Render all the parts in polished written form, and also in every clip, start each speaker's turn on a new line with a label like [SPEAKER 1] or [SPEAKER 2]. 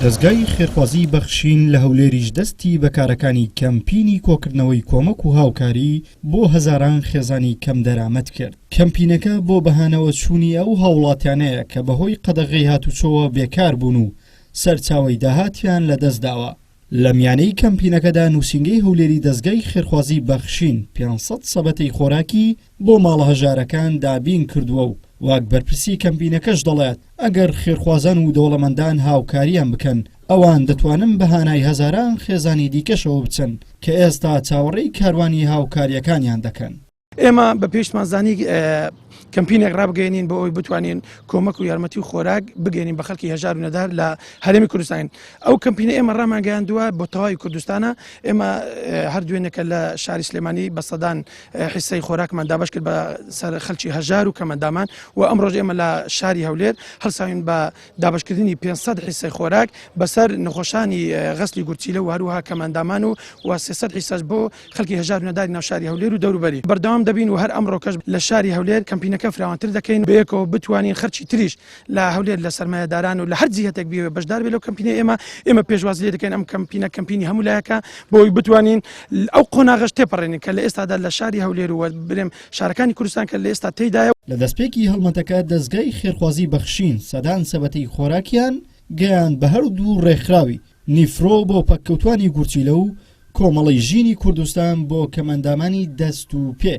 [SPEAKER 1] دەزگای خێرخوازیی بەخشین لە هەولێریش دەستی بە کارەکانی کەمپینی کۆکردنەوەی کۆمەک و هاوکاری بۆ هەزاران خێزانی کەمدەرامەت کرد. کەمپینەکە بۆ بەهانەوە چوونی ئەو هاوڵاتیانەیە کە بەهۆی قەدەغەی هاتوچۆوە بێکار بوون و سەرچاوەی داهاتیان لەدەستداوە. لە میانەی کەمپینەکەدا نووسینگەی هەولێری دەزگای خێرخوازی بەخشین 500 سەبەتەی خۆراکی بۆ ماڵە هەژارەکان دابین کردووە و وەک بەرپرسی کەمپینەکەش دەڵێت ئەگەر خێرخوازان و دەوڵەمەندان هاوکاریان بکەن ئەوان دەتوانن بە هانای هەزاران خێزانی دیکەشەوە بچن کە ئێستا چاوەڕێی کاروانی هاوکارییەکانیان دەکەن.
[SPEAKER 2] ئێمە بە پێویستمان زانی کەمپینێک ڕابگەێنین بۆ ئەوی بتوانین کۆمەک و یارمەتی و خۆراک بگەێنین بە خەڵکی هەژار و نەدار لە هەرێمی کوردستان ئەو کەمپینە ئێمە ڕامانگەیاندووە بۆ تەواوی کوردستانە ئێمە هەر دوێنێکە لە شاری سلێمانی بە سەدان حیسەی خۆراکمان دابش کرد بە سەر خەلکی هەژار و کەمەندامان و ئەمڕۆژ ئێمە لە شاری هەولێر هەڵساوین بە دابشکردنی 500 حیسەی خۆراک بەسەر نەخۆشانی غەسلی گورچیلە و هەروەها کەمەندامان و و 300 حیسەش بۆ خەڵکی هەژار و نەداری ناو شاری هەولێر و دەوروبەری بەردەوام دەبین و هەر ئەمڕۆکەش لە شاری هەولێر کەمپینەکە فراوانتر دەکەین بەیەکەوە بتوانین خەرکی تریش لە هەولێر لە سەرمایەداران و لە هەر جیهەتێک بیەوێ بەشدار بێ لەو کەمپینەی ئێمە ئێمە پێشوازی لێ دەکەین ئەم کەمپینە کەمپینی هەموو لایەکە بۆ ئەوەی بتوانین ئەو قۆناغەش تێپەڕێنین کە لە ئێستادا لە شاری هەولێر و برێم شارەکانی کوردستان کە لە ئێستا تێیدایە.
[SPEAKER 1] لە دەستپێکی هەڵمەتەکە دەزگای خێرخوازی بەخشین سەدان سەبەتەی خۆراکیان گەیاند بە هەردوو ڕێکخراوی نیفرۆ بۆ پەککەوتوانی گورچیلە و کۆمەڵەی ژینی کوردستان بۆ کەمئەندامانی دەست و پێ.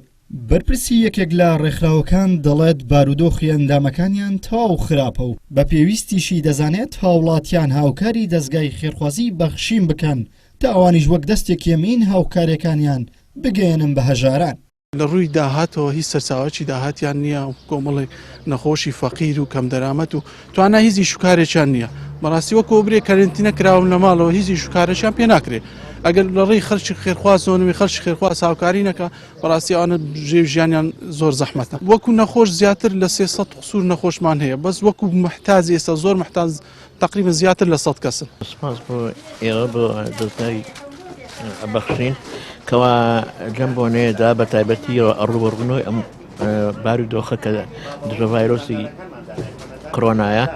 [SPEAKER 1] بەرپرسی یەکێک لە ڕێکخراوەکان دەڵێت بارودۆخی ئەندامەکانیان تەواو خراپە و بە پێویستیشی دەزانێت هاوڵاتیان هاوکاری دەزگای خێرخوازی بەخشین بکەن تا ئەوانیش وەک دەستێکی ئەمین هاوکاریەکانیان بگەیەنن بە هەژاران.
[SPEAKER 3] لە ڕووی داهاتەوە هیچ سەرچاوەکی داهاتیان نییە و کۆمەڵێک نەخۆشی فەقیر و کەمدەرامەت و توانای هیچ ئیش و کارێکیان نییە بەڕاستی وەکو برێ کەرنتینە کراون لە ماڵەوە هیچ ئیش و کارێکیان پێ ناکرێ ئەگەر لە ڕێی خەرکی خێرخوازەوە نەبێ خەرکی خێرخواز هاوکاری نەکا بەڕاستی ئەوانە ژێو ژیانیان زۆر زەحمەتە وەکو نەخۆش زیاتر لە 300 قسوور نەخۆشمان هەیە بەس وەکو محتاج ئێستا زۆر محتاج تقریبا زیاتر لە 100 کەسن.
[SPEAKER 4] سپاس بۆ ئێوە بۆ دەزگای بەخشین کەوا لەم بۆنەیەدا بە تایبەتی ڕوبەڕوونەوەی ئەم بارودۆخە کە دژە ڤایرۆسی کۆرۆنایە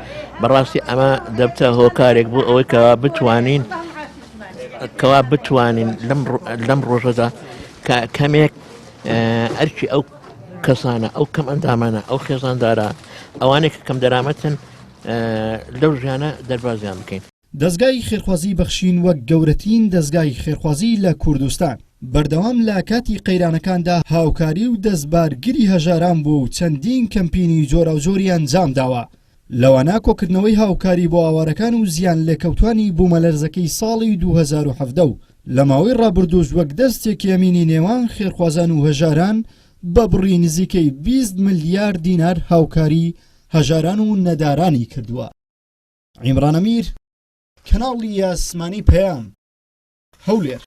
[SPEAKER 4] بەڕاستی ئەمە دەبتە هۆکارێک بۆ ئەوەی کە بتوانین کەوا بتوانین لەم ڕۆژەدا کە کەمێک ئەرکی ئەو کەسانە ئەو کەم ئەندامانە ئەو خێزاندارە ئەوانێک کە کەم دەرامەتن لەو ژیانە دەربازیان بکەین.
[SPEAKER 1] دەزگای خێرخوازی بەخشین وەک گەورەترین دەزگای خێرخوازی لە کوردستان، بەردەوام لە کاتی قەیرانەکاندا هاوکاری و دەستبارگری هەژاران بووە و چەندین کەمپینی جۆراوجۆری ئەنجامداوە، لەوانە کۆکردنەوەی هاوکاری بۆ ئاوارەکان و زیانلێکەوتوانی بوومەلەرزەکەی ساڵی 2017 و لە ماوەی ڕابردووش وەک دەستێکی ئەمینی نێوان خێرخوازان و هەژاران بە بڕی نزیکەی 20 ملیار دینار هاوکاری هەژاران و نەدارانی کردووە. عیمران ئەمیر، کەناڵی ئاسمانی پەیام، هەولێر.